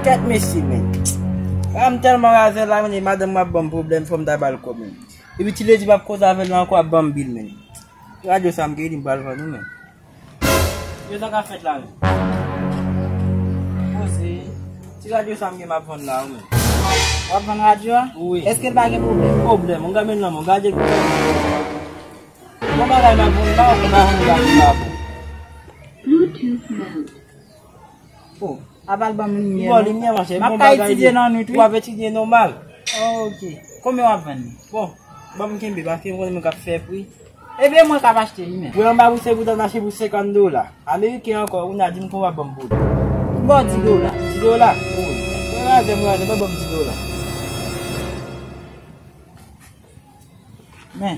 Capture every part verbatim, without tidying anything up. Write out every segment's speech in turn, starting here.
Kèt mesye, men. A, m tèlman razè la, men, e madanm mwen ap ban m pwoblèm, fò m ta ba l kòb, men. Epi ti ledi m ap koze avè l ankò, ap ban m bil, men. Radyo sa m genyen, m pral vann ou, men. Yo, sa k ap fèt la, men? Poze. Ti radyo sa m gen, m ap vann la, men. W ap vann radyo a? Wi. Èske l pa gen pwoblèm? Pwoblèm, on gade nan men, gade. Bon bagay m ap vann la, on bagay m ap vann la, bon. Bluetooth mode. Oh, apa l ban m limyè, non? Limyè, monchè, m ap ka etidye nan nwit, wi. W ap etidye nòmal. Oh, ok. Konbyen w ap vann li? Bon, ban m kenbe, paske m konnen mwen k ap fè pri. Ebyen, mwen k ap achte li menm. Wè anba pou se pou ta mache pou senkant dola. Ameriken ankò, ou na di m konbyen w ap ban m pou li. M ba w dis dola. Dis dola? Wi. Mwen razè, mwen razè, mwen ban m dis dola. Men,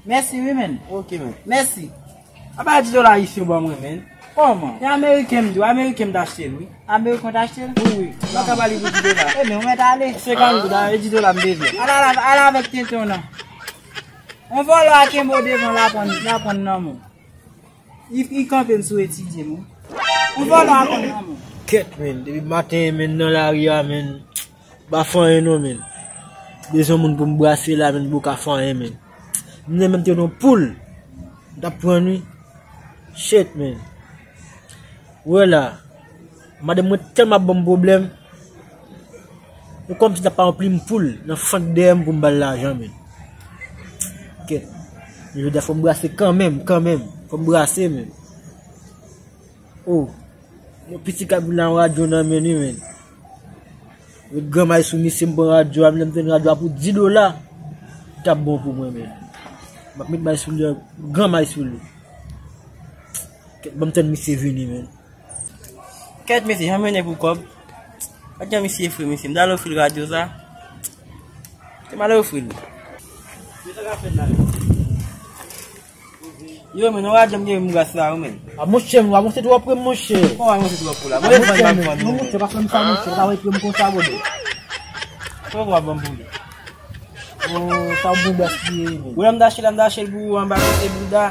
mèsi wi, men. Ok, men. Mèsi. Apa dis dola ayisyen w ban mwen, men? Kòman? E ameriken m di w, ameriken m t achte l, wi. Ameriken w t achte l? Wi, wi. M pa ka ba li pou dis dola. Ebyen, ou mèt ale. Senkant goud, a, e dis dola m bezwen. Al, al, al avèk tenten w nan. On vòlò a kenbe w devan l aprann, l aprann nan men w. Li, li kanpe m sou etidye m, wi. On vòlò a konn nan men w. Kèt, men. Depi maten, men, nan lari a, men. Pa fè anyen non, men. Bezwen moun pou m brase la, men, m poko ka fè anyen, men. M te menm te yon poul. M t ap pran, wi. Shit, men. Wè la. Madanm mwen tèlman ap ban m pwoblèm. E kòmsi t ap pa yon plim poul nan fant dèyè m pou m ba l lajan, men. Kèt. Men jodi a fò m brase kanmenm, kanmenm. Fò m brase, men. Oh. Yon piti k ap vin la, yon radyo nan men li, men. Met granmay sou misye, m pran radyo a, m lè m jwenn radyo a pou dis dola. Li t ap bon pou mwen, men. M ap met may sou li, granmay sou li. Kèt, ban m tann misye vini, men. Kèt mesye, jan mennen pou kòb. Gad jan misye fre, mesye. M ta al ofri l radyo sa. Se m al ofri l. Yo, men, non, radyo m gen m gras la, wi, men. A, monchè, m avanse twòp, wi, monchè. Kòman avanse twòp pou la? A, monchè, men, non, monchè, pa fè m sa, monchè. Ou pa wè pye m konsa, bòdè. Kòman w ap ban m pou li? Oh, sa w bon gaspiye, men. Ou la m t achte la, m t achte l pou ou anba kote bouda.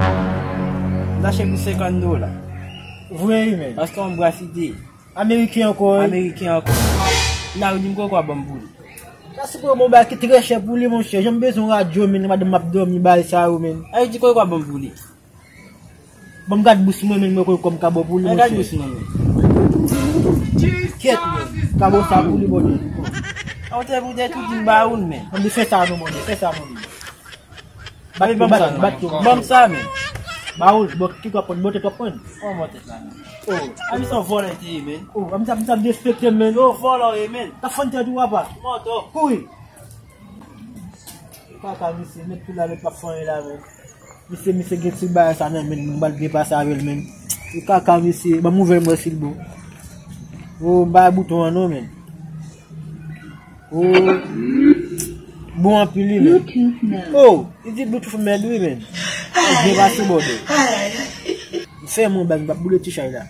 M t achte l pou senkant dola. Vre, wi, men. Paske yon bras ide. Ameriken ankò, wi. Ameriken ankò. N a di m kòman w ap ban m pou li. Sa se pou yon bagay ki trè chè pou li, monchè. Jan m bezwen yon radyo, men, madanm m ap dòmi, bagay sa yo, men. A, di kòman w ap ban m pou li. Ban m gad bous mwen, men, mwen konn kòb m ka ba w pou li, monchè. Gad bous mwen, men. Kèt, men. Ka ba w sa pou li, bòdè. A, ou te pou te tou di m ba ou l, men. Ann fè sa non, bòdè. Fè sa non, men. Bat tou, bat tou, bat tou. Ban m sa, men. Ba ou l, bò, ki w ap pran, bò tèt w ap pran. Kòman bò tèt la, men? Oh. A, misye yon vòlò te ye, men. Oh, a, misye, misye ap derespekte m, men. Yo, vòlò ye, men. T ap fann tèt ou, papa. Mòtò. Kouri. Kaka, misye, met kou la, met p ap fann la, men. Misye, misye gen ti bagay sa nan men, m pral byen pase avè l, men. E kaka, misye, ban m ouvè l, m wè si l bon. Oh, m pa wè bouton an non, men. Oh, bon anpil, wi, men. Oh, li di Bluetooth mèd, wi, men. Byen pase, bòdè. M fè mwen bag, m p ap boule ti chay la.